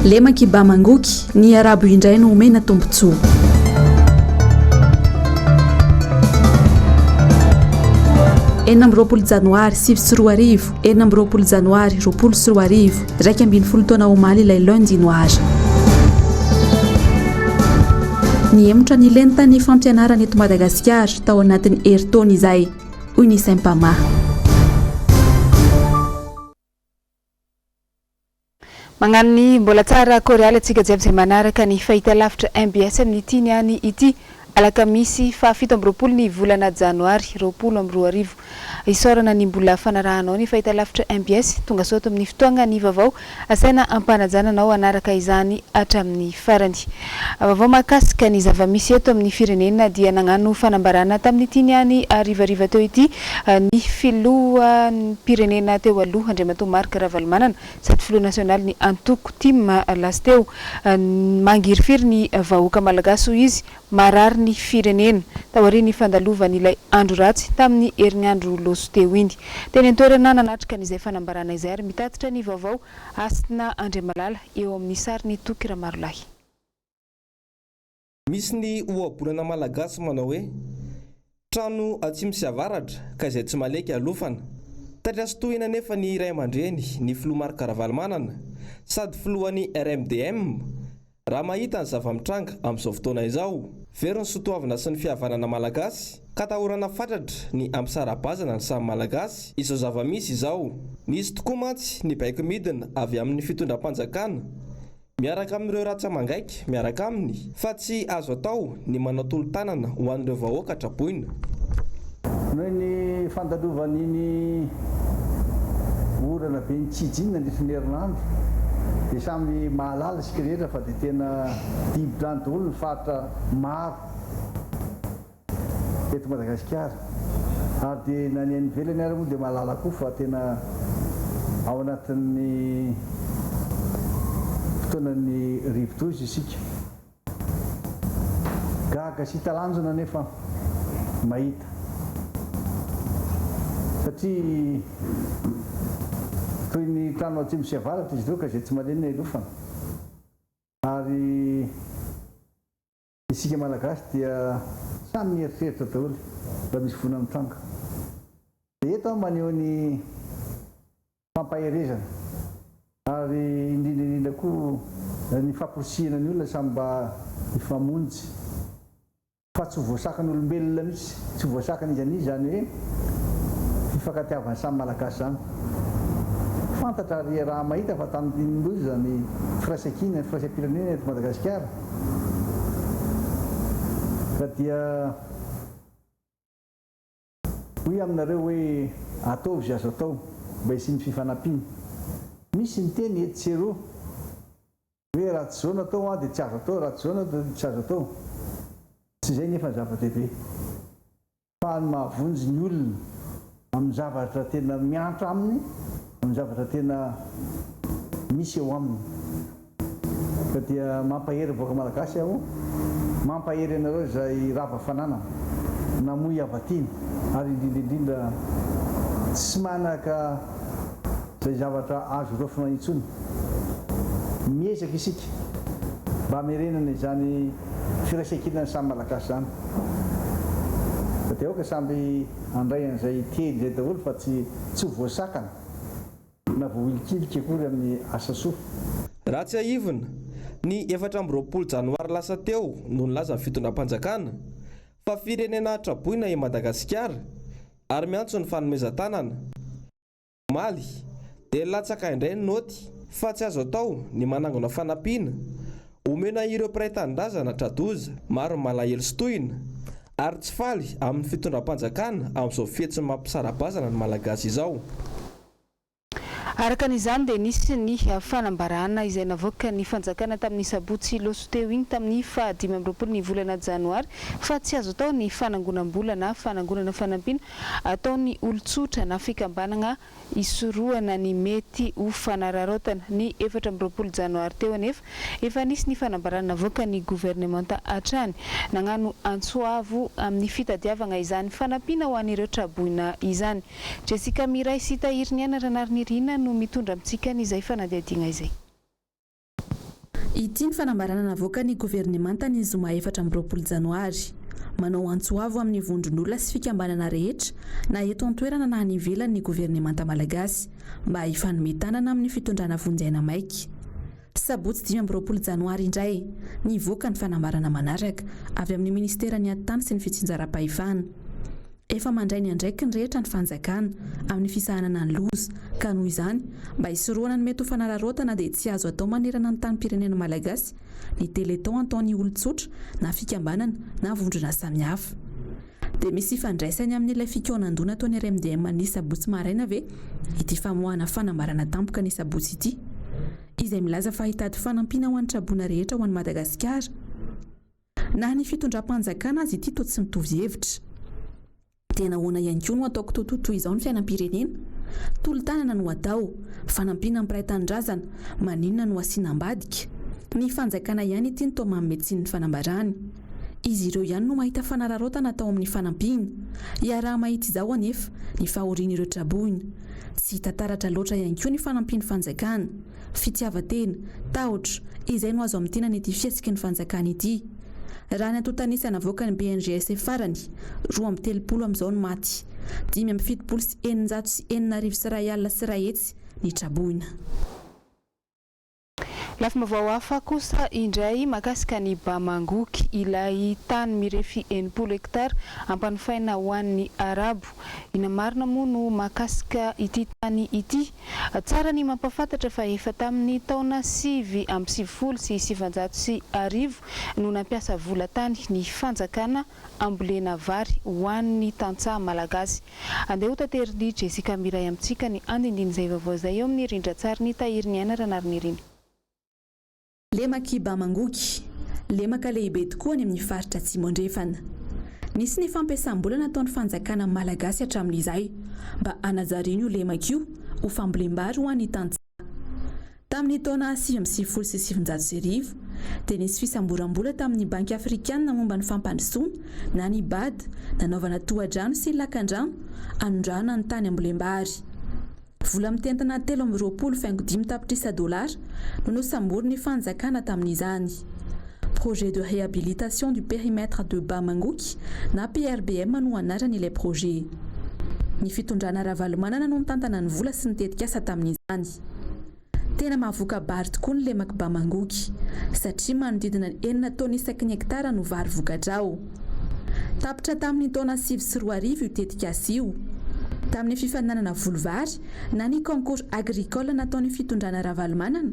Lemak'i Bamangoky, ny Arabo indray no omena tombontsoa. 26 janoary 2009, 26 janoary 2020, 11 taona omaly ilay lundi noir. Nihemotra ny lentan'ny fampianarana eto Madagasikara tao anatin'ny herintaona izay, hoy ny Sempama. Magnano ny mbola tsara korialy antsika jiaby izay manaraka ny fahitalavitra mbs amin'ity niany ity alakamisy faha 27 ny volana janoary 2020. Isaorana ny mbola fanarahanao ny fahitalavitra mbs, tonga soa ato amin'ny fotoagna ny vaovao asaina ampanajana anao hanaraka izany hatramin'ny farany. Vaovao mahakasika ny zava-misy eto amin'ny firenena dia nagnano fanambarana tamin'ity niany harivariva teo ity ny filoham-pirenena teo aloha Andriamatoa Marc Ravalomanana sady filoha nasionalin'ny antoko tim lasa teo. Mangirifiry ny vahoaka malagasy hoy izy, marary ny firenena taorian'ny fandalovan'ilay andro ratsy tamin'ny herinandro loso teo iny. Teny an-toerana nanatrika an'izay fanambarana izay ary mitatitra ny vaovao Hasina Andriamalala eo amin'ny sarin'i Toky Ramarolahy. Misy ny ohabolana malagasy manao hoe, Trano atsimo sy avaratra ka izay tsy maleky alofana. Taitra sy tohina anefa ny ray aman-dreny ny filoha Marc Ravalomanana sady filohan'ny RMDM raha mahita ny zava-mitranga amin'izao fotoana izao. Very ny soatoavina sy ny fihavanana malagasy ka atahorana fatratra ny hampisara-bazana ny samy malagasy izao zava-misy izao. Nisy tokoa mantsy ny baiko midina avy amin'ny fitondram-panjakana Miaraka amin'ireo ratsa-mangaika miaraka aminy fa tsy azo atao ny manao tolo-tanana ho an'ireo vahoaka traboina. Noho ny fandalovan'iny orana be nitsijy iny nandritra ny herinandro dia samy mahalala isika rehetra fa dia tena dibo-drano daholo ny faritra maro. eto Madagasikara ary dia na ny any ivelany ary moa dia mahalala koa fa tena ao anatin'ny fotoanan'ny rivodoza isika. Gaga sy talanjona anefa aho mahita satria toy ny trano atsimo sy avaratra izy ireo ka izay tsy malemy ialofana ary Isika Malagasy dia samy mieritreritra daholo raha misy voina mitranga. Dia eto aho maneho ny fampaherezana ary indrindra indrindra koa ny famporisihana ny olona samy mba hifamonjy fa tsy ho voasakan'olombelona mihitsy, tsy ho voasakan'iza n'iza izany hoe fifankatiavan'ny samy Malagasy izany. Fantatra ary iaraha-mahita fa tandindoza ny firaisankina, ny firaisam-pirenena eto Madagasikara. Ka dia hoy aminareo hoe ataovy izay azo atao mba hisian'ny fifanampiana. Misy ny teny etsy sy eroa hoe raha tsy izao no atao dia tsy azo atao, raha tsy izao no atao dia tsy azo atao. Tsy izay nefa ny zava-dehibe. Fa ny mahavonjy ny olona amin'ny zavatra tena miantra aminy, amin'ny zavatra tena misy eo aminy. Ka dia mampahery ny vahoaka malagasy aho, mampahery anareo izay rava fananana, namoy hava-tiana, ary indrindra indrindra tsy manaka izay zavatra azo raofina intsony. Miezaka isika mba hamerenana izany firaisankinan'ny samy Malagasy izany. Fa dia aoka samby handray an'izay teny izay daholo fa tsy tsy ho voasakana na voahilikilika akory amin'ny asa soa. Raha tsiahivina, ny 24 janoary lasa teo no nilaza ny fitondram-panjakana fa firenena traboina i Madagasikara ary miantso ny fanomezan-tanana. Omaly, dia nilatsaka indray ny naoty fa tsy azo atao ny manangona fanampiana omena ireo mpiray tanindrazana tra-doza. Maro ny malahelo sy tohina ary tsy faly amin'ny fitondram-panjakana amin'izao fihetsiny mampisara-bazana ny Malagasy izao. Araka ny izany dia nisy ny fanambarana izay navoakan'ny fanjakana tamin'ny sabotsy loso teo iny tamin'ny faha 25 ny volana janoary fa tsy azo atao ny fanangonam-bola na fanangonana fanampiana ataon'ny olon-tsotra na fikambanagna hisorohana ny mety ho fanararaotana. Ny 24 janoary teo anefa, efa nisy ny fanambarana navoakan'ny governemanta hatrany, nagnano antso avo amin'ny fitadiavagna izany fanampiana ho an'ireo traboina izany. Jessica Miray sy Tahiriniaina Ranarinirina no mitondra amintsika an'izay fanadihadiagna izay. Ity ny fanambarana navoakan'ny governemanta ny zoma 24 janoary. Manao antso avo amin'ny vondron'olona sy fikambanana rehetra na eto an-toerana na any ivelany ny governemanta malagasy mba hifanome tanana amin'ny fitondrana vonjy aina maika. Sabotsy 25 janoary indray, nivoaka ny fanambarana manaraka avy amin'ny minisiteran'ny Atitany sy ny fitsinjaram-pahefana. Efa mandray ny andraikiny rehetra ny fanjakana amin'ny fisahanana ny loza ka noho izany, mba hisorohana ny mety ho fanararaotana dia tsy azo atao manerana ny tanim-pirenena malagasy ny telethon ataon'ny olon-tsotra na fikambanana na vondrona samihafa. Dia misy ifandraisany amin'ilay fikaonandoha nataon'ny RMDM ny sabotsy maraina ve ity famoahana fanambarana tampoka ny sabotsy ity izay milaza fa hitady fanampiana ho an'ny traboina rehetra ho an'i Madagasikara? Na ny fitondram-panjakana aza ity toa tsy mitovy hevitra. Dia nahoana ihany koa no atao kitoatoa toy izao ny fiainam-pirenena? Tolo-tanana no atao, fanampiana ny mpiray tanindrazana, maninona no asiana ambadika? Ny fanjakana ihany ity no toa manome tsiny ny fanambarany. Izy ireo ihany no mahita fanararaotana atao amin'ny fanampiana. Iaraha-mahita izao anefa ny fahorian'ireo traboina. Tsy hita taratra loatra ihany koa ny fanampian'ny fanjakana. Fitiavan-tena, tahotra, izay no azo amintinana ity fihetsiky ny fanjakana ity. Raha ny antontan'isa navoakan'ny BNGRC farany, 32 amin'izao no maty, 1675 6100 ny traboina. Lafim-baovao hafa kosa indray mahakasika ny Bamangoky, ilay tany mirefy 60 hektara ampanofaina ho an'ny Arabo. Inona marina moa no mahakasika ity tany ity? Tsara ny mampahafantatra fa efa tamin'ny taona 1999 no nampiasa vola tany ny fanjakana hambolena vary ho an'ny tantsaha malagasy. Andeha ho taterin'i Jessica Miray amintsika ny andindin'izay vaovao izay eo amin'ny rindran-tsarin'i Tahiriniaina Ranarinirina. Lemak'i Bamangoky, lemaka lehibe tokoa any amin'ny faritra Atsimo Andrefana. Nisy ny fampiasam-bola nataon'ny fanjakana malagasy hatramin'izay mba hanajariana io lemaka io ho fambolem-bary ho an'ny tantsaha. Tamin'ny taona 1999 dia nisy fisamboram-bola tamin'ny Banky Afrikanina momba ny Fampandrosoana na ny bad nanaovana tohadrano sy lakandrano hanondrahana ny tany ambolem-bary. Vola mitentina 23 faingo 5 tapitrisa dolara no nosamborin'ny fanjakana tamin'izany. Projet de réhabilitation du périmètre de Bamangoky na PRBM no anaran'ilay projet. Ny fitondrana Ravalomanana no nitantana ny vola sy ny tetikasa tamin'izany. Tena mahavoka-bary tokoa ny lemak'i Bamangoky, satria manodidina ny enina taona isaky ny hektara no vary vokatra ao. Tapitra tamin'ny taona 2009 io tetikasa io. Tamin'ny fifaninanana voly vary na ny concours agricole nataon'ny fitondrana Ravalomanana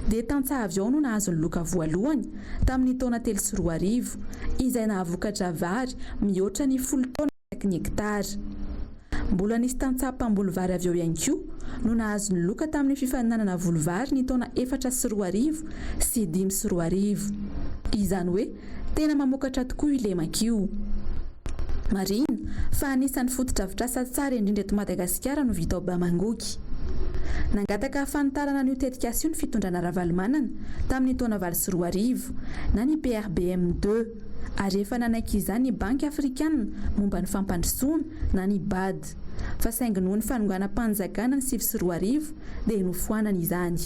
dia tantsaha avy ao no nahazo ny loka voalohany tamin'ny taona 2003, izay nahavokatra vary mihoatra ny folo taona isaky ny hektara. Mbola nisy tantsaha mpamboly vary avy eo ihany koa no nahazo ny loka tamin'ny fifaninanana voly vary ny taona 2004 sy 2005. Izany hoe tena mamokatra tokoa io lemaka io. Marihina fa anisan'ny fotodrafitrasa tsara indrindra eto Madagasikara no vita ao Bamangoky. Nangataka fanitarana an'io tetikasa io ny fitondrana Ravalomanana tamin'ny taona 2008 na ny PRBM deux. ary efa nanaiky izany ny Banky Afrikanina momba ny Fampandrosoana na ny bad. Fa saingy noho ny fanonganam-panjakana ny 2009 dia nofoanana izany.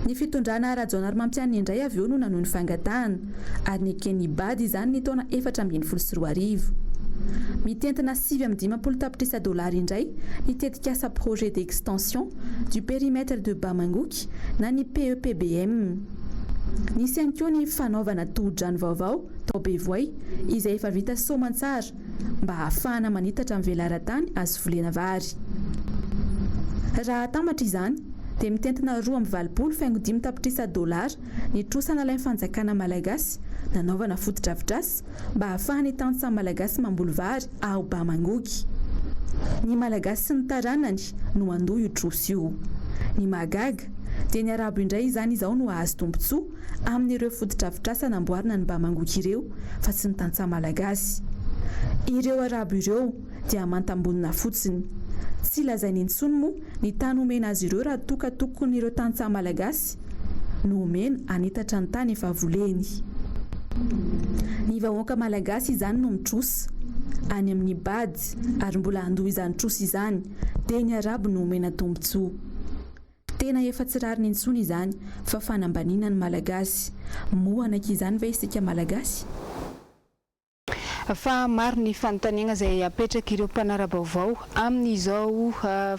Ny fitondrana Rajaonarimampianina indray avy eo no nanohy ny fangatahana, ary neken'ny bad izany ny taona 2014. Mitentina 59 tapitrisa dolara indray ny tetikasa Projet d'extension du périmètre de Bamangoky na ny PEPBM. Nisy ihany koa ny fanaovana tohodrano vaovao tao Bevoay izay efa vita soamantsara mba hahafahana manitatra ny velaran-tany azo volena vary. Raha atambatra izany dia mitentina 82 faingo 5 tapitrisa dolara ny trosa nalain'ny fanjakana malagasy nanaovana fotodrafitrasa mba hahafahan'ny tantsaha malagasy mamboly vary ao Bamangoky. Ny Malagasy sy ny taranany no handoa io trosa io. Ny mahagaga dia ny Arabo indray izany izao no hahazo tombontsoa amin'ireo fotodrafitrasa namboarina ny Bamangoky ireo fa tsy ny tantsaha malagasy. Ireo Arabo ireo dia amantam-bonona fotsiny. Tsy lazaina intsony moa ny tany homena azy ireo raha toa ka tokony ireo tantsaha malagasy no omena hanitatra ny tany efa voleny. Ny vahoaka malagasy izany no mitrosa any amin'ny bad ary mbola handoa izany trosa izany dia ny Arabo no omena tombontsoa. Tena efa tsy rariny intsony izany fa fanambaniana ny Malagasy. Moa hanaiky izany ve isika Malagasy? Fa maro ny fanontaniagna izay apetrak'ireo mpanara-baovao amin'izao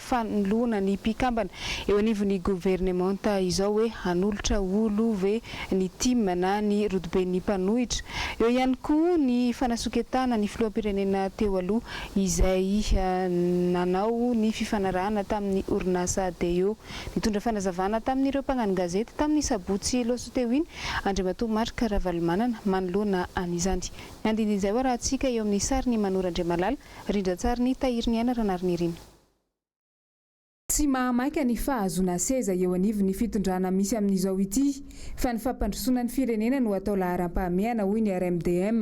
fanoloana ny mpikambana eo anivon'ny governemanta izao hoe hanolotra olo ve ny tim na ny rodoben'ny mpanohitra. Eo ihany koa ny fanasoketana ny filoham-pirenena teo aloha izay nanao ny fifanarahana tamin'ny orinasa Deo. Nitondra fanazavana tamin'ireo mpagnano gazety tamin'ny sabotsy loso teo iny Andriamatoa Marc Ravalomanana manoloana an'izany. Ny andinindin'izay ho arahantsika eo amin'ny sarin'i Manoro Andriamalala, rindran-tsarin'i Tahiriniaina Ranarinirina. Tsy mahamaika ny fahazoana seza eo anivon'ny fitondrana misy amin'izao ity fa ny fampandrosoana ny firenena no atao laharam-pahamehana hoy ny RMDM.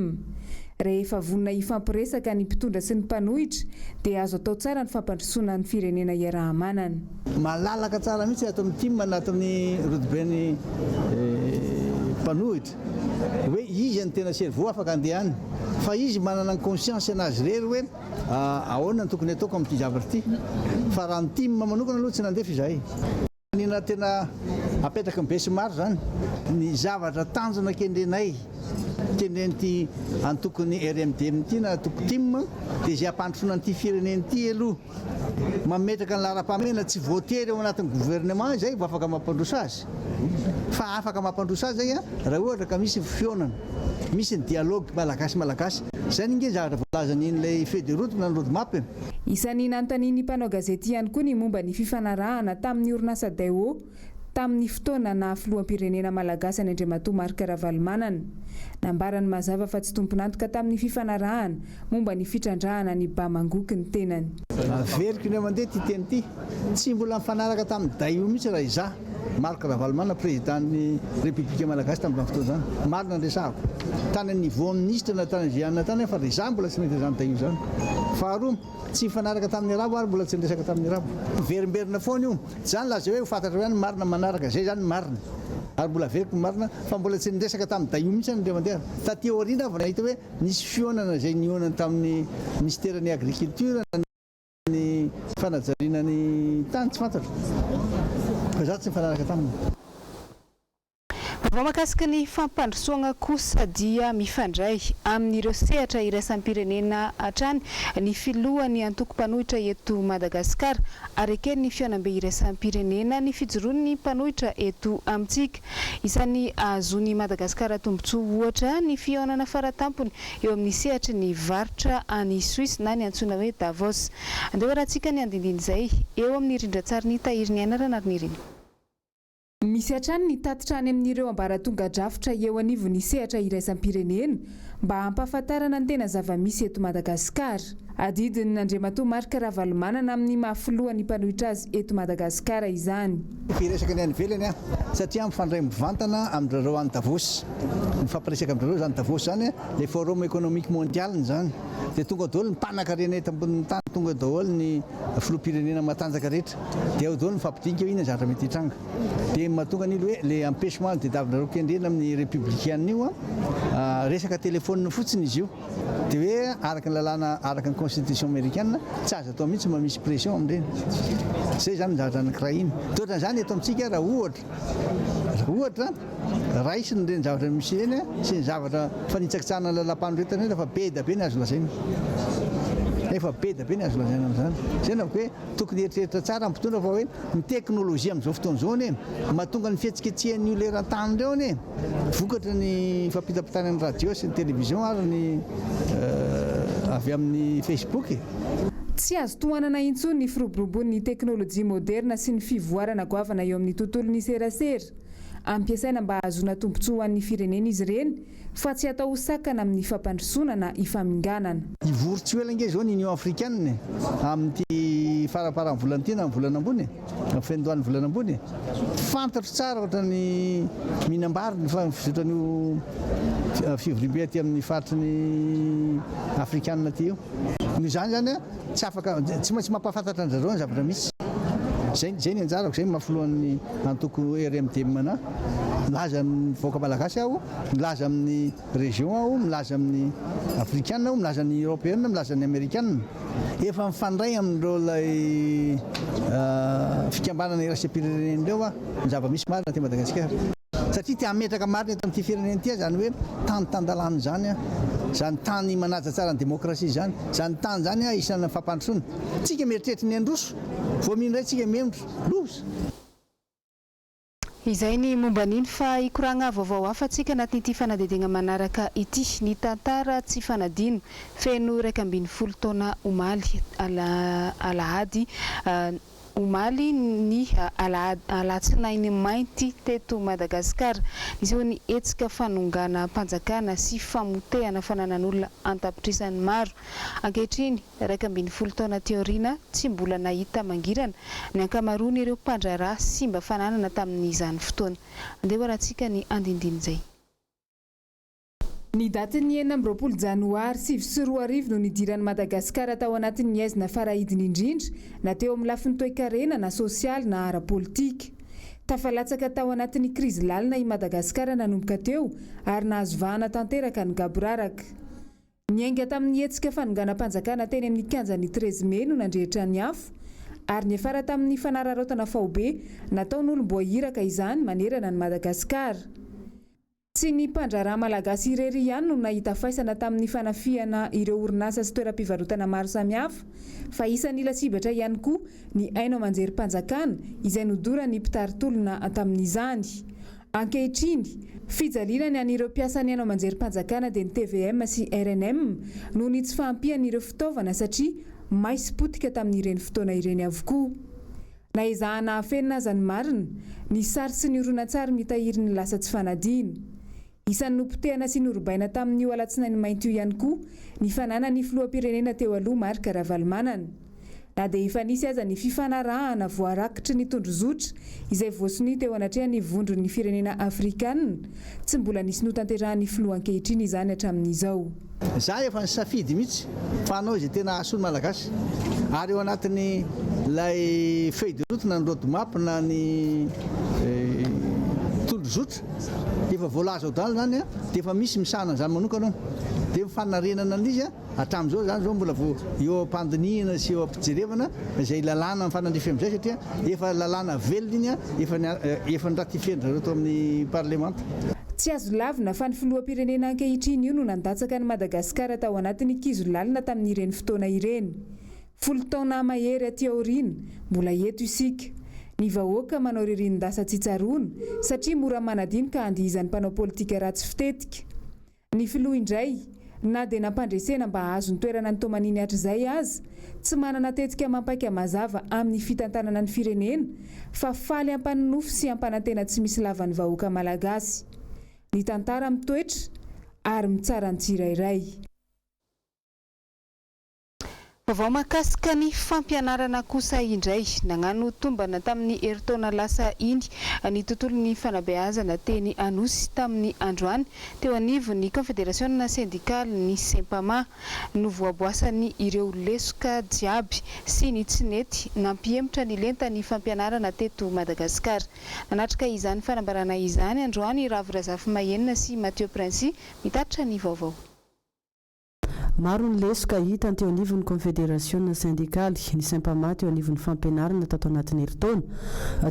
Rehefa vonona hifampiresaka ny mpitondra sy ny mpanohitra dia azo atao tsara ny fampandrosoana ny firenena iaraha-manana. Malalaka tsara mihitsy ato amin'ny tim na ato amin'ny rodoben'ny mpanohitra hoe iza no tena cerveau afaka andeha any fa izy manana ny conscience anazy irery hoe ahoana no tokony ataoko amin'ity zavatra ity fa raha ny tim manokana aloha tsy nandefa izahay. Ny tena apetraky ny besinimaro izany, ny zavatra tanjona kendrenay, kendren'ity antokon'ny RMDM ity na antoko tim, dia izay hampandrosoana an'ity firenena ity aloha. Mametraka ny laharam-pahamehana, tsy voatery ao anatin'ny gouvernement izay vao afaka mampandroso azy, fa afaka mampandroso azy izay raha ohatra ka misy fihaonana, misy ny dialogue malagasy-malagasy. Izay ange zavatra voalazan'ilay feuille de route na ny road map e. Isan'ny nanontanian'ny mpanao gazety ihany koa ny momba ny fifanarahana tamin'ny orinasa Daewoo tamin'ny fotoana naha filoham-pirenena malagasy an'i Andriamatoa Marc Ravalomanana. Nambarany mazava fa tsy tompon'antoka tamin'ny fifanarahana momba ny fitrandrahana ny Bamangoky ny tenany. Averiko indray mandeha ity teny ity, tsy mbola nifanaraka tamin'ny Daewoo mihitsy raha izaho, Marc Ravalomanana, Président-n'ny République Malagasy tamin'izany fotoana izany. Marina ny resahako. Tany amin'ny niveau ministre na tany izay anona tany aho fa ry izaho mbola tsy nahita izany Daewoo izany. Faharoa, tsy nifanaraka tamin'ny Arabo ary mbola tsy niresaka tamin'ny Arabo. Miverimberina foana io. Tsy izany laza hoe ho fantatrao ihany ny marina manaraka. Izay izany ny marina. Ary mbola averiko ny marina fa mbola tsy niresaka tamin'ny Daewoo mihitsy aho indray mandeha. Taty aoriana aho vao nahita hoe nisy fihaonana izay nihaonany tamin'ny minisiteran'ny Agriculture na ny fanajariana ny tany tsy fantatro fa za tsy nifanaraka taminy. Vaovao mahakasika ny fampandrosoagna kosa dia mifandray amin'ireo sehatra iraisam-pirenena hatrany ny filohan'ny antoko mpanohitra eto Madagasikara ary eken'ny fihaonambe iraisam-pirenena ny fijoroan'ny mpanohitra eto amintsika. Isan'ny ahazoan'i Madagasikara tombontsoa ohatra ny fihaonana faratampony eo amin'ny sehatry ny varotra any Suisse na ny antsoina hoe Davos. Andeha hoarahantsika ny andindin'izay eo amin'ny rindran-tsarin'i Tahiriniaina Ranarinirina. Misy hatrany ny tatitra any amin'ireo ambaratonga-drafitra eo anivon'ny sehatra iraisam-pirenena mba hampahafantarana ny tena zava-misy eto Madagasikara. Adidin' Andriamatoa Marc Ravalomanana amin'ny maha filohan'ny mpanohitra azy eto Madagasikara izany. Hiresaka ny any ivelany aho satria mifandray mivantana amin-dry zareo any Davos. Mifampiresaka amin-dry zareo izany Davos izany, ilay forum économique mondial izany. Dia tonga daholo ny mpanankarena eto ambonin'ny tany, tonga daholo ny filoham-pirenena matanjaka rehetra. Dia ao daholo mifampidinika hoe inona ny zavatra mety hitranga. Dia mahatonga an'ily hoe ilay empêchement tadiavinareo kendrena amin'ny républicaine io an, resaka téléphone fotsiny izy io. Dia hoe araka ny lalàna, araka ny constitution americaine, tsy azo atao mihitsy mba misy pression amin'ireny. Izay izany ny zavatra anankiray iny. Dia ohatran'izany eto amintsika raha ohatra, raha ohatra raisina ireny zavatra misy ireny sy ny zavatra fanitsakitsahana ny lalàmpanoretana ireny fa be dia be ny azo lazaina. Efa be dia be ny azo lazaina amin'izany. Izay no amiko hoe tokony hieritreritra tsara ny mpitondra fa hoe ny teknolojia amin'izao fotoana izao anie mahatonga ny fihetsiketsehan'ny olona eran-tany ireo anie vokatry ny fampitampitana ny radio sy ny télévision ary ny avy amin'ny Facebook e. Tsy azo tohanana intsony ny firoborobon'ny teknolojia moderna sy ny fivoarana goavana eo amin'ny tontolon'ny serasera. Ampiasaina mba hahazoana tombontsoa ho an'ny firenena izy ireny fa tsy atao ho sakana amin'ny fampandrosoana na ifaminganana. Hivory tsy ho ela ange izao ny Union Africaine e, amin'ity faramparan'ny volana ity na amin'ny volana ambony e, amin'ny fiandohan'ny volana ambony e. Fantatro tsara ohatran'ny mihinam-bary ny fizotran'io fivoriambe aty amin'ny faritry ny Afrikana aty io. Noho izany izany tsy afaka, tsy maintsy mampahafantatra an-dry zareo ny zavatra misy. Izay, izay ny anjarako, izay ny maha filohan'ny antoko RMDM anahy. Milaza amin'ny vahoaka malagasy aho, milaza amin'ny région aho, milaza amin'ny afrikana aho, milaza ny européenne, milaza ny amerikana. Efa mifandray amin'ireo ilay. fikambanana iraisam-pirenena ireo ny zava-misy marina aty Madagasikara. Satria te hametraka marina eto amin'ity firenena ity aho, izany hoe tany tan-dalàna izany, izany tany manaja tsara ny demokrasia izany, izany tany izany isan'ny fampandrosoana. Tsika mieritreritra ny handroso, vao mino indray tsika mihemotra. Loza! Izay ny momba an'iny fa hikoragna vaovao hafa tsika anatin'ity fanadihadiagna manaraka ity. Ny tantara tsy fanadino, feno 11 taona omaly alahady omaly ny alatsinainy mainty teto Madagasikara. Nisehoan'ny hetsika fanonganam-panjakana sy famotehana fananan'olona an-tapitrisany maro. Ankehitriny, 11 taona aty aoriana, tsy mbola nahita mangirana ny ankamaroan'ireo mpandraharaha simba fananana tamin'izany fotoana. Andeha hoarahantsika ny andinindin'izay. Ny datin'ny 26 janoary 2009 no nidiran'i Madagasikara tao anatin'ny haizina farahidiny indrindra na teo amin'ny lafiny toekarena na sosialy na ara-politika. Tafalatsaka tao anatin'ny krizy lalina i Madagasikara nanomboka teo ary nahazo vahana tanteraka ny gaboraraka. Niainga tamin'ny hetsika fanonganam-panjakana teny amin'ny kianjan'ny treize mai no nandrehitra ny afo ary niafara tamin'ny fanararaotana faobe nataon'olom-boahiraka izany manerana an'i Madagasikara. Tsy ny mpandraharaha malagasy irery ihany no nahita faisana tamin'ny fanafihana ireo orinasa sy toeram-pivarotana maro samihafa fa isan'ny lasibatra ihany koa ny haino aman-jerim-panjakana izay nodoran'ny mpitari-tolona tamin'izany. Ankehitriny, fijaliana ny an'ireo mpiasan'ny haino aman-jerim-panjakana dia ny tvm sy rnm noho ny tsy fahampian'ireo fitaovana satria may sy potika tamin'ireny fotoana ireny avokoa. Na ezahana hafenina aza ny marina, ny sary sy ny horonantsary mitahiry ny lasa tsy fanadino. Isan'ny nopotehana sy norobaina tamin'io alatsinainy mainty io ihany koa ny fananan'ny filoham-pirenena teo aloha Marc Ravalomanana. Na dia efa nisy aza ny fifanarahana voarakitry ny tondrozotra izay voasonia teo anatrehan'ny vondron'ny firenena afrikanina, tsy mbola nisy notanterahan'ny filoha ankehitriny izany hatramin'izao. Za efa nisafidy mihitsy fa hanao izay tena hahasoa ny Malagasy ary eo anatin'ny ilay feuille de route na ny road map na ny tondrozotra efa voalaza ao daholo izany dia efa misy misahana an'izany manokana ao dia ny fanarenana an'izy hatramin'izao izany izao mbola vao eo am-pandinihina sy eo am-pijerevana izay lalàna mifanandrify amin'izay satria efa lalàna velona iny efa efa ni-ratifier-dry zareo tao amin'ny parlemanta. Tsy azo lavina fa ny filoham-pirenena ankehitriny io no nandatsaka an'i Madagasikara tao anatin'ny kizo lalina tamin'ireny fotoana ireny. Folo taona mahery aty aoriana, mbola eto isika. Ny vahoaka manao ririnin-dasa tsy tsaroana, satria mora manadino ka andihizan'ny mpanao politika ratsy fitetika. Ny filoha indray, na dia nampandresena mba hahazo ny toerana nitomaniny hatrizay aza, tsy manana tetika amam-paika mazava amin'ny fitantanana ny firenena fa faly hampanonofy sy hampanantena tsy misy lava ny vahoaka malagasy. Ny tantara mitoetra ary mitsara ny tsirairay. Vaovao mahakasika ny fampianarana kosa indray. Nagnano tombana tamin'ny herintaona lasa iny ny tontolon'ny fanabeazana teny Anosy tamin'ny androany teo anivon'ny kaonfederasiona sendikalin'ny Sempama. Novoaboasany ireo lesoka jiaby sy ny tsy nety nampihemotra ny lentan'ny fampianarana teto Madagasikara. Nanatrika izany fanambarana izany androany Ravo Razafimahenina sy Mathieu Princi mitatitra ny vaovao. Maro ny lesoka hita teo anivon'ny Konfederasiona sendikaly, ny Sempama teo anivon'ny fampianarana tato anatin'ny herintaona.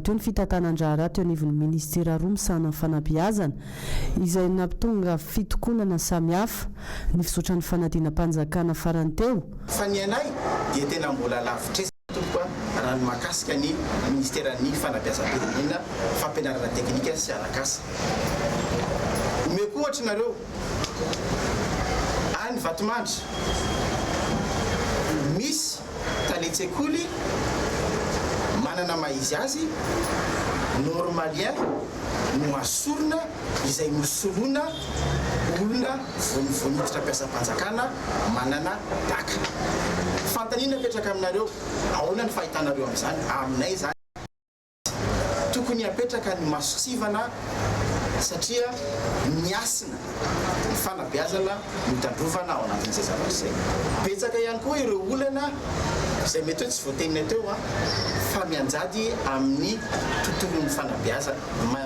Teo ny fitantanan-draharaha teo anivon'ny minisitera roa misahana ny fanabeazana, izay nampitonga fitokonana samihafa, ny fizotran'ny fanadinam-panjakana farany teo, Fa ny anay dia tena mbola lavitr'ezaka tompoko a, raha ny mahakasika ny ministeran'ny fanabeazam-pirenena, fampianarana teknika sy arak'asa. Omeko ohatra nareo. Any Vatomandry, misy talen-tsekoly manana maha izy azy, normalien no asorina izay nosoloina olona vao vao niditra mpiasam-panjakana manana bac. Fanontaniana apetraka aminareo, ahoana ny fahitanareo amin'izany? Aminay izany. Tokony hapetraka ny mason-tsivana satria ny hasina, ny fanabeazana no tandrovana ao anatin'izay zavatra izay. Betsaka ihany koa ireo olana izay mety hoe tsy voateninay teo fa mianjady amin'ny tontolon'ny fanabeazana,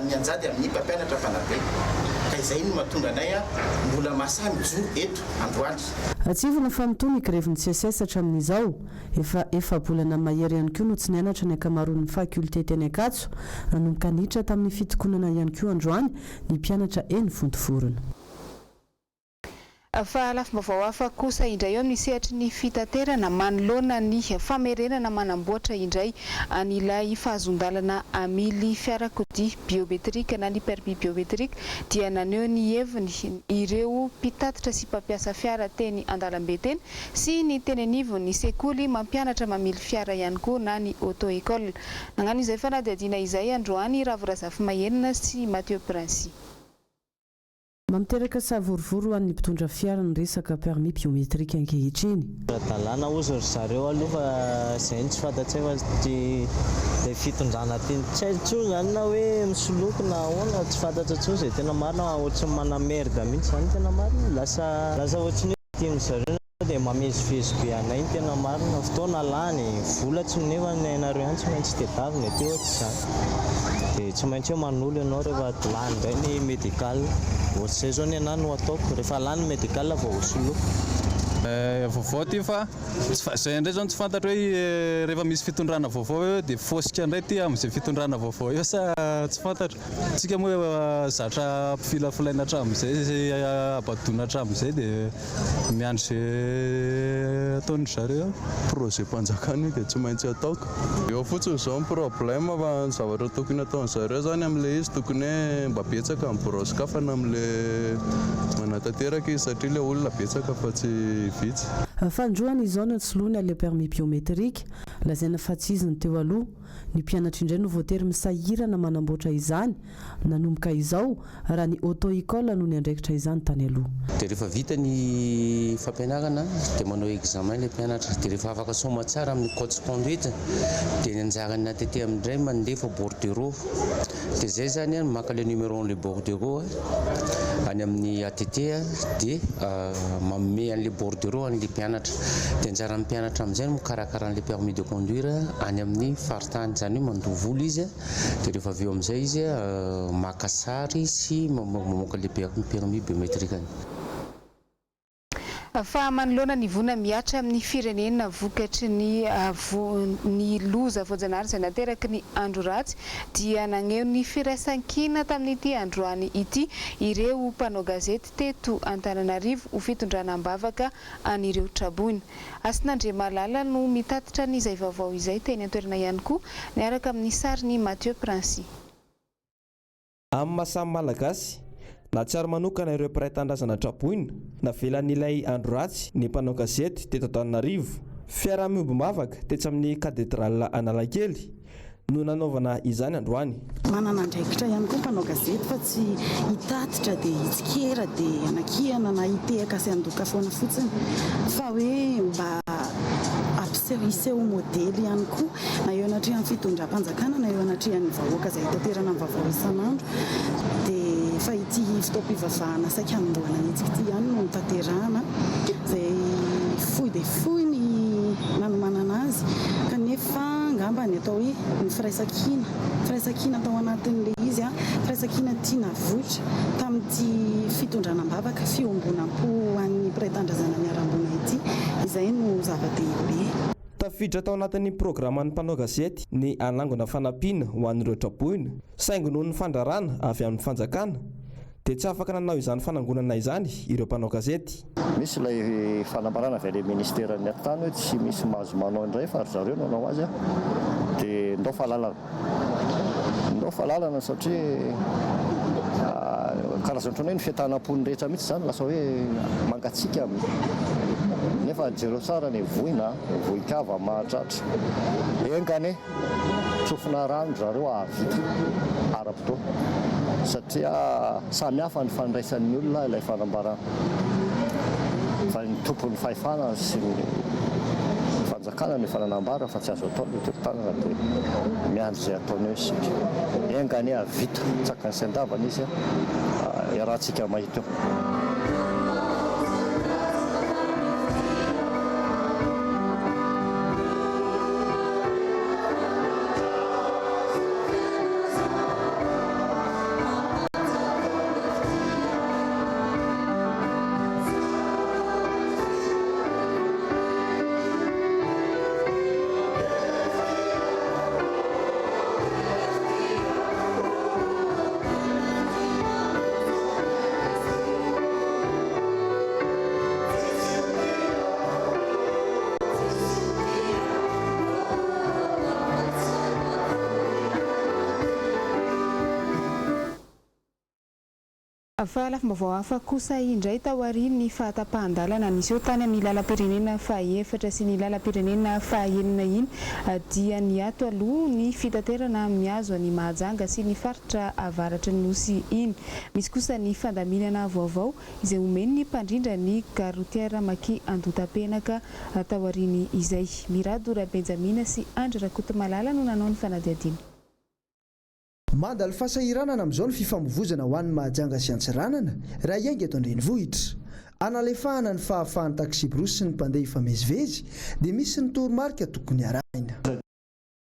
mianjady amin'ny mpampianatra mpanabe. izay no mahatonga anay mbola mahasahy mijoro eto androany. Tsiahivina fa mitohy ny grevin'ny Seces hatramin'izao. Efa efa-bolana mahery ihany koa no tsy nianatra ny ankamaroan'ny fakiolite teny Ankatso. Nanomboka niditra tamin'ny fitokonana ihany koa androany ny mpianatra eny Vontovorona. Fa lafim-baovao hafa kosa indray eo amin'ny sehatry ny fitaterana manoloana ny famerenana manamboatra indray an'ilay fahazoan-dalana hamily fiarakodia biometrika na ny permis biometrique dia naneho ny heviny ireo mpitatitra sy mpampiasa fiara teny an-dalambe teny sy ny teny anivon'ny sekoly mampianatra mamily fiara ihany koa na ny auto école. Nagnano izay fanadihadiana izay androany Ravo Razafimahenina sy Mathieu Princy. Mampiteraka savorovoro ho an'ny mpitondra fiara ny resaka permis biométrique ankehitriny. Ara-dalàna hozy ry zareo aloha fa izay no tsy fantatsay fa ity ilay fitondrana ity tsy hay intsony izany na hoe misoloky na ahoana tsy fantatra intsony izay tena marina fa ohatry ny manamerde mihitsy izany ny tena marina lasa lasa ohatry ny hoe tian'ny zareo Dia mamezivezy be anay ny tena marina, fotoana lany, vola tsy nefa ny ainareo ihany tsy maintsy tedavina ety ohatry izany, dia tsy maintsy hoe manolo ianao rehefa lany indray ny médical, ohatr'izay izao ny anah no ataoko, rehefa lany ny médical vao hosoloiko. Vaovao ity fa izay indray izao no tsy fantatro hoe rehefa misy fitondrana vaovao eo dia fosika indray ity amin'izay fitondrana vaovao eo sa tsy fantatro. Tsika moa efa zatra ampifilafilaina hatramin'izay sy abadoina hatramin'izay dia miandry izay ataon-dry zareo eo. Projet-mpanjakana io dia tsy maintsy ataoko. Eo fotsiny izao ny problème fa ny zavatra tokony ataon-dry zareo izany amin'ilay izy tokony hoe mba betsaka ny birao sokafana amin'ilay manatanteraka izy satria ilay olona betsaka fa tsy vitsy. Fanindroany izao no nisoloana ilay permis biométrique, lazaina fa tsy izy ny teo aloha. Ny mpianatra indray no voatery misahirana manamboatra izany nanomboka izao, raha ny auto école no niandraikitra izany tany aloha. Dia rehefa vita ny fampianarana dia manao examen ilay mpianatra, dia rehefa afaka soamatsara amin'ny code de conduite dia ny anjaran'ny ATT amin'indray mandefa bordereau, dia izay izany an maka ilay numéro an'ilay bordereau any amin'ny ATT dia manome an'ilay bordereau an'ilay mpianatra, dia anjaran'ny mpianatra amin'izay no mikarakara an'ilay permis de conduire any amin'ny faritany, izany hoe mandoa vola izy dia rehefa avy eo amin'izay izy maka sary sy mamoaka ilay permis biométrique-ny. Fa manoloana ny voina mihatra amin'ny firenena vokatry ny ny loza voajanahary izay nateraky ny andro ratsy dia naneho ny firaisankina tamin'ity androany ity ireo mpanao gazety teto Antananarivo ho fitondrana am-bavaka an'ireo traboina. Hasina Andriamalala no mitatitra an'izay vaovao izay teny an-toerana ihany koa niaraka amin'ny sarin'i Mathieu Princy. Amin'ny maha samy Malagasy, nahatsiaro manokana ireo mpiray tanindrazana traboina navelan'ilay andro ratsy ny mpanao gazety teto Antananarivo. Fiaraha-miombom-bavaka tetsy amin'ny Katedrala Analakely no nanaovana izany androany. Manana andraikitra ihany koa mpanao gazety fa tsy hitatitra dia hitsikera dia hanakiana na hitehaka sy handoka foana fotsiny fa hoe mba hampiseho hiseho ho modely ihany koa na eo anatrehan'ny fitondram-panjakana na eo anatrehan'ny vahoaka izay itaterana ny vaovao isan'andro dia efa ity fotoam-pivavahana saika hanombohana ny hetsika ity ihany no notanterahana izay fohy dia fohy ny nanomanana azy kanefa angamba ny atao hoe ny firaisankina firaisankina tao anatin'ilay izy firaisankina tiana avoitra tamin'ity fitondrana am-bavaka fiombonam-po ho an'ny mpiray tanindrazana niharam-boina ity izay no zava-dehibe. Tafiditra tao anatin'ny programan'ny mpanao gazety ny hanangona fanampiana ho an'ireo traboina, saingy noho ny fandrarana avy amin'ny fanjakana dia tsy afaka nanao izany fanangonana izany ireo mpanao gazety. Misy ilay fanambarana avy any amin'ny ministeran'ny atitany hoe tsy misy mahazo manao indray fa ry zareo no hanao azy dia ndao fa lalana. Ndao fa lalana satria karazana ohatran'ny hoe ny fientanam-pon'ny rehetra mihitsy izany lasa hoe mangatsiaka nefa jereo tsara ny voina, voin-kava mahatratra. Enga anie tsofina rano ry zareo hahavita ara-potoana satria samy hafa ny fandraisan'ny olona ilay fanambarana fa ny tompon'ny fahefana sy ny fanjakana no efa nanambara fa tsy azo atao ny tolo-tanana dia miandry izay ataony eo isika. Enga anie hahavita tsakany sy andavany izy iarahantsika mahita eo. Fa lafim-baovao hafa kosa indray taorian'ny fahatapahan-dalana niseho tany amin'ny lalam-pirenena fahaefatra sy ny lalam-pirenena fahaenina iny dia niato aloha ny fitaterana mihazo an'i Mahajanga sy ny faritra avaratry ny Nosy iny. Misy kosa ny fandaminana vaovao izay omen'ny mpandrindra ny gare routière Maki Andotapenaka taorian'izay. Mirado Rabenjamina sy Andry Rakotomalala no nanao ny fanadihadiana. Mandalo fahasahiranana amin'izao ny fifamoivozana ho an'i Mahajanga sy Antsiranana raha hiainga eto an-drenivohitra. Hanalefahana ny fahafahan'ny taksibrosy sy ny mpandeha hifamezivezy dia misy ny toromarika tokony harahina.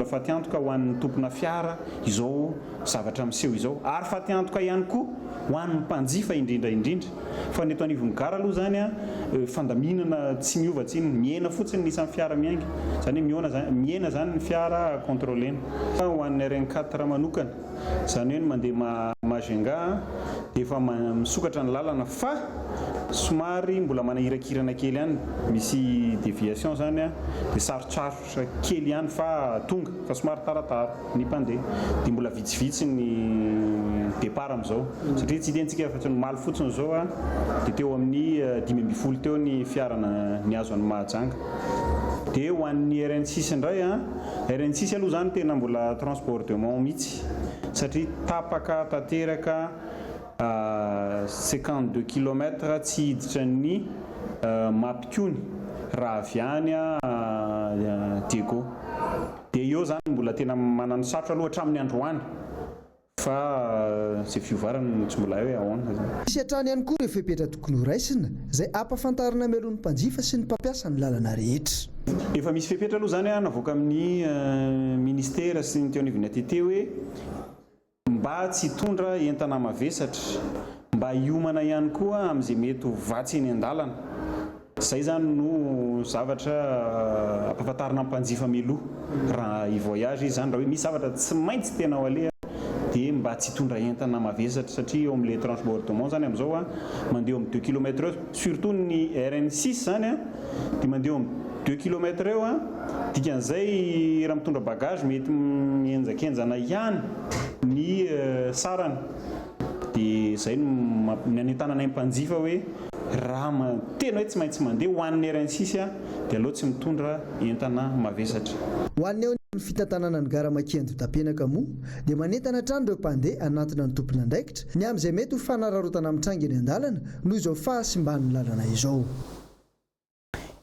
Fatiantoka ho an'ny tompona fiara izao zavatra miseho izao ary fatiantoka ihany koa ho an'ny mpanjifa indrindra indrindra. Fa ny eto anivon'ny gara aloha izany fandaminana tsy miova tsinona, mihena fotsiny ny isan'ny fiara miainga, izany hoe mihaona izany, mihena izany ny fiara contrôlena. Ho an'ny RN quatre manokana, izany hoe ny mandeha Majunga dia efa misokatra ny lalana fa somary mbola manahirakirana kely ihany, misy déviation izany dia sarotsarotra kely ihany fa tonga fa somary taratara ny mpandeha dia mbola vitsivitsy ny départ amin'izao satria tsy hitentsika afa-tsy ny omaly fotsiny izao dia teo amin'ny 15 teo ny fiara nihazo an'i Mahajanga. Dia ho an'ny RN six indray an, RN six aloha izany tena mbola transbordement mihitsy satria tapaka tanteraka 52 kilomètres tsy hiditra ny Mampikony raha avy any Diego. Dia eo izany mbola tena mananosarotra aloha hatramin'ny androany. Fa izay fiovarana no tsy mbola hay hoe ahoana izany. Misy hatrany ihany koa ireo fepetra tokony horaisina, izay ampahafantarina mialoha ny mpanjifa sy ny mpampiasa ny lalana rehetra. Efa misy fepetra aloha izany navoaka amin'ny ministera sy ny teo anivon'ny ATT hoe mba tsy hitondra entana mavesatra, mba hiomana ihany koa amin'izay mety ho vatsy eny an-dalana. Izay izany no zavatra ampahafantarina ny mpanjifa mialoha raha hi-voyage izy izany, raha hoe misy zavatra tsy maintsy tena ho aleha dia mba tsy hitondra entana mavesatra satria eo amin'ilay transbordement izany amin'izao an, mandeha eo amin'ny deux kilomètres eo, surtout ny RN six izany an, dia mandeha eo amin'ny deux kilomètres eo an, dikan'izay raha mitondra bagage mety mihenjakenjana ihany ny sarany. Dia izay no nanentananay ny mpanjifa hoe raha tena hoe tsy maintsy mandeha ho an'ny RN six dia aleo tsy mitondra entana mavesatra. Ho an'ny eo anivon'ny fitantanana ny gara Maki Andotapenaka moa dia manentana hatrany ireo mpandeha hanantona ny tompon'andraikitra ny amin'izay mety ho fanararaotana mitranga eny an-dalana noho izao fahasimban'ny lalana izao.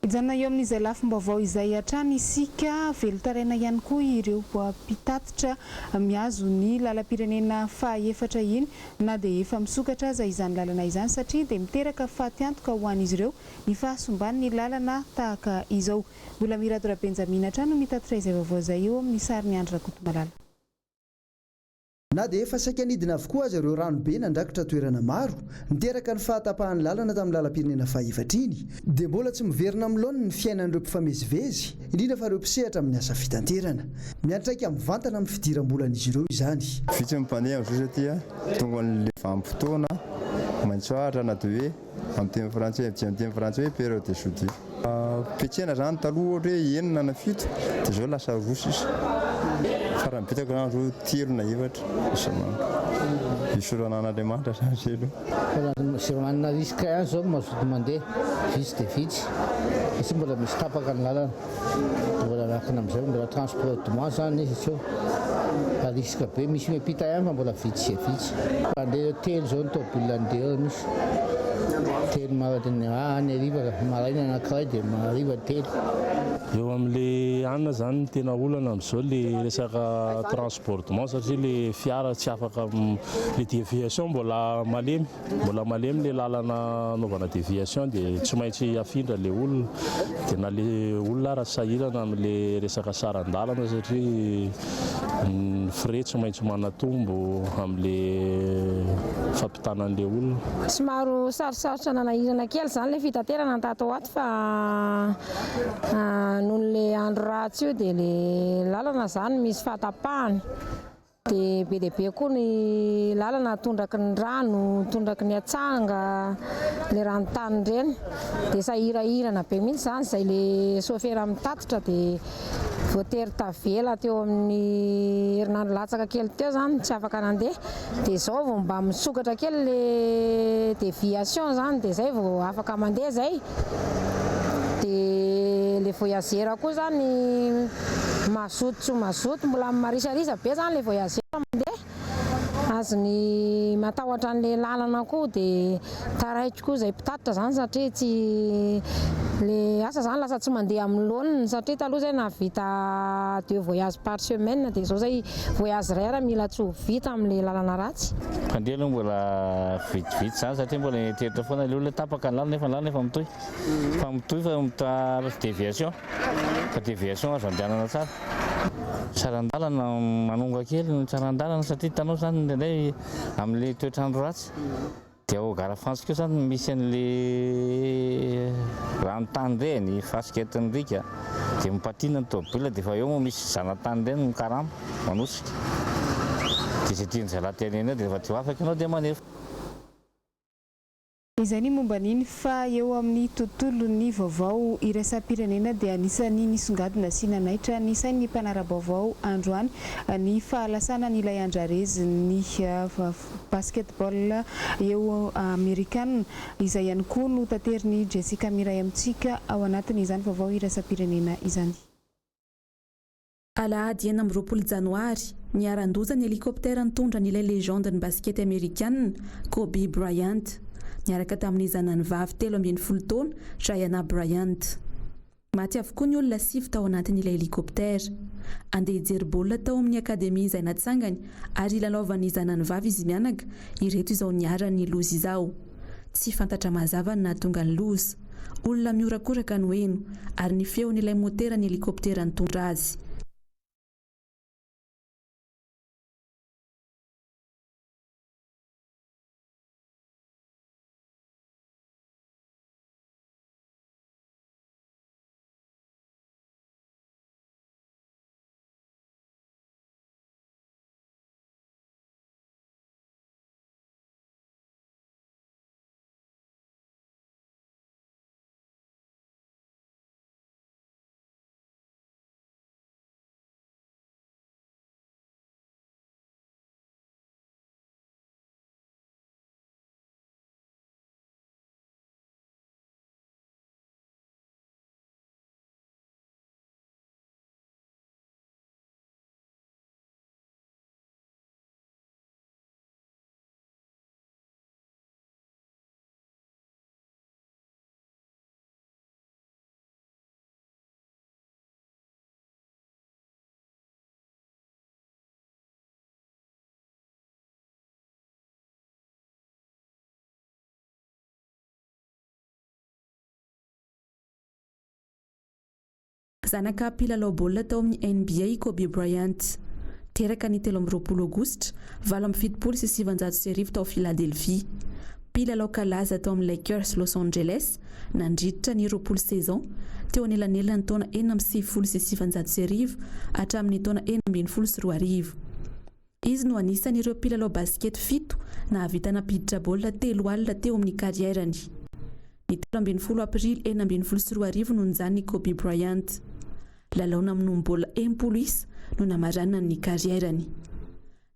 Hijanona eo amin'izay lafim-baovao izay hatrany isika. Velon-taraina ihany koa ireo mpitatitra mihazo ny lalam-pirenena fahaefatra iny na dia efa misokatra aza izany lalana izany satria dia miteraka fatiantoka ho an'izy ireo ny fahasomban'ny lalana tahaka izao. Mbola Mirado Rabenjamina hatrany no mitatitra izay vaovao izay eo amin'ny sarin'i Andry Rakotomalala. Na dia efa saika nidina avokoa aza ireo rano be nandrakotra toerana maro, niteraka ny fahatapahan'ny lalana tamin'ny lalam-pirenena fahefatra iny, dia mbola tsy miverina amin'ny laoniny ny fiainan'ireo mpifamezivezy, indrindra fa ireo mpisehatra amin'ny asa fitanterana. Miantraika mivantana amin'ny fidiram-bolan'izy ireo izany. Vitsy ny mpandeha amin'izao satria tonga an'ilay vanim-potoana maitso ahitra na dia hoe Amin'ny teny frantsay, tsy amin'ny teny frantsay hoe période de soudure. Mpiantsena zany taloha ohatra hoe enina na fito dia zao lasa roa sisa. Farany betsaka zany zao telo na efatra isan'andro. Isaorana an'Andriamanitra zany zay aloha. Fa zay manana risque ihany zao no mazoto mandeha, vitsy dia vitsy satria mbola misy tapaka ny lalana. Mbola miankina amin'izay, mbola transbordement zany izy tsy eo fa risque be, misy miampita ihany fa mbola vitsy dia vitsy. Mpandeha telo zao ny tôbila andeha eo misy telo maraina, ah ny hariva, maraina anankiray dia hariva telo. Eo amin'le anona zany ny tena olana amin'izao le resaka transbordement satria le fiara tsy afaka le déviation mbola malemy. Mbola malemy le lalana anaovana déviation dia tsy maintsy afindra le olona dia na le olona ara sahirana amle resaka saran-dalana satria ny frais tsy maintsy manatombo amle fampitana anle olona. Somary sarotsarotra nanahirana kely izany ilay fitaterana tato ho ato fa noho ilay andro ratsy io dia ilay lalana izany misy fahatapahana. Dia be dia be koa ny lalana tondraky ny rano, tondraky ny atsanga, ilay ranontany ireny. Dia sahirahirana be mihitsy izany izay ilay sôfera mitatitra dia Voatery tavela teo amin'ny herinandro latsaka kely teo zany tsy afaka nandeha dia izao vao mba misokatra kely le déviation zany dia zay vao afaka mandeha zay. Dia le voyageur koa zany mazoto tsy mazoto mbola marisarisa be zany le voyageur mandeha. Azony matahotra an'le lalana koa dia taraiky koa izay mpitatitra zany satria tsy le asa zany lasa tsy mandeha amin'ny laoniny satria taloha zay nahavita deux voyages par semaine dia izao zay voyage iray ary mila tsy ho vita amin'le lalana ratsy. Mpandeha aloha mbola vitsivitsy zany satria mbola mieritreritra foana le olona hoe tapaka ny lalana nefa ny lalana efa mitohy fa mitohy fa mitady déviation fa déviation azo andehanana tsara. Saran-dalana manonga kely ny saran-dalana satria hitanao zany indraindray amin'le toetr'andro ratsy dia ao gara fantsika eo zany misy an'le ranontany ireny, fasika entin'ny riaka dia mipatina ny tômôbila dia efa eo moa misy zanatany ireny mikarama manosika dia izay tian'ny zalahy tenenina eo dia rehefa tsy ho afaka ianao dia manefa. Izay ny momba an'iny fa eo amin'ny tontolon'ny vaovao iraisam-pirenena dia anisan'ny nisongadina sy nanaitra ny sain'ny mpanara-baovao androany ny fahalasanan'ilay andrarezin'ny basketball eo amerikana izay ihany koa no taterin'i Jessica Miray amintsika ao anatin'izany vaovao iraisam-pirenena izany. Alahady 26 janoary, niharan-doza ny helikoptera nitondra an'ilay legende-n'ny basikety amerikana, Kobe Bryant, niaraka tamin'ny zanany vavy 13 taona, Gianna Bryant. Maty avokoa ny olona sivy tao anatin'ilay helikoptera. Andeha hijery baolina tao amin'ny akademia izay natsangany ary hilalaovan'ny zanany vavy izy mianaka ireto izao niharan'ny loza izao. Tsy fantatra mazava ny nahatonga ny loza. Olona mihorakoraka no heno, ary ny feon'ilay moteran'ny helikoptera nitondra azy. Zanaka mpilalao baolina tao amin'ny NBA i Kobe Bryant. Teraka ny 23 Aogositra 1978 tao Philadelphia. Mpilalao kalaza tao amin'ny Lakers Los Angeles nandritra ny 20 saison teo anelanelan'ny taona 1996 hatramin'ny taona 2016. Izy no anisan'ireo mpilalao basikety fito nahavita nampiditra baolina telo alina teo amin'ny karierany. Ny 13 Aprily 2016 no nijanona i Kobe Bryant. Lalao namonoam-baolina 60 isa no namaranany ny karierany.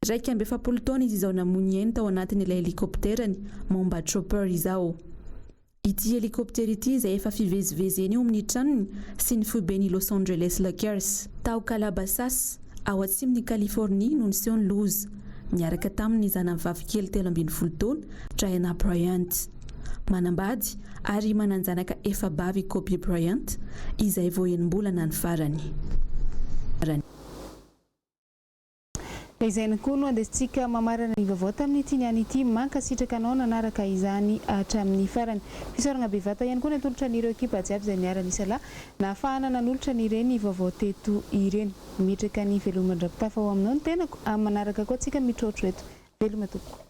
41 taona izy izao namoy ny ainy tao anatin'ilay helikopterany Mamba Chopper izao. Ity helikoptera ity izay efa fivezivezeny eo amin'ny tranony sy ny foiben'ny Los Angeles Lakers. Tao Calabasas, ao atsimon'i Californie no niseho ny loza, niaraka taminy ny zanany vavikely 13 taona, Gianna Bryant. Manambady ary manan-janaka efa-bavy i Kobe Bryant, izay vao enim-bolana ny farany. Dia izay ihany koa no andesintsika mamarana ny vaovao tamin'ity niany ity. Mankasitraka anao nanaraka izany hatramin'ny farany. Fisaorana bevata ihany koa natolotra an'ireo ekipa jiaby izay niara-nisalahy nahafahana nanolotra an'ireny vaovao teto ireny. Mimetraka ny veloma mandra-pitafa ho aminao ny tenako. Amin'ny manaraka koa tsika mitrotro eto. Veloma tompoko.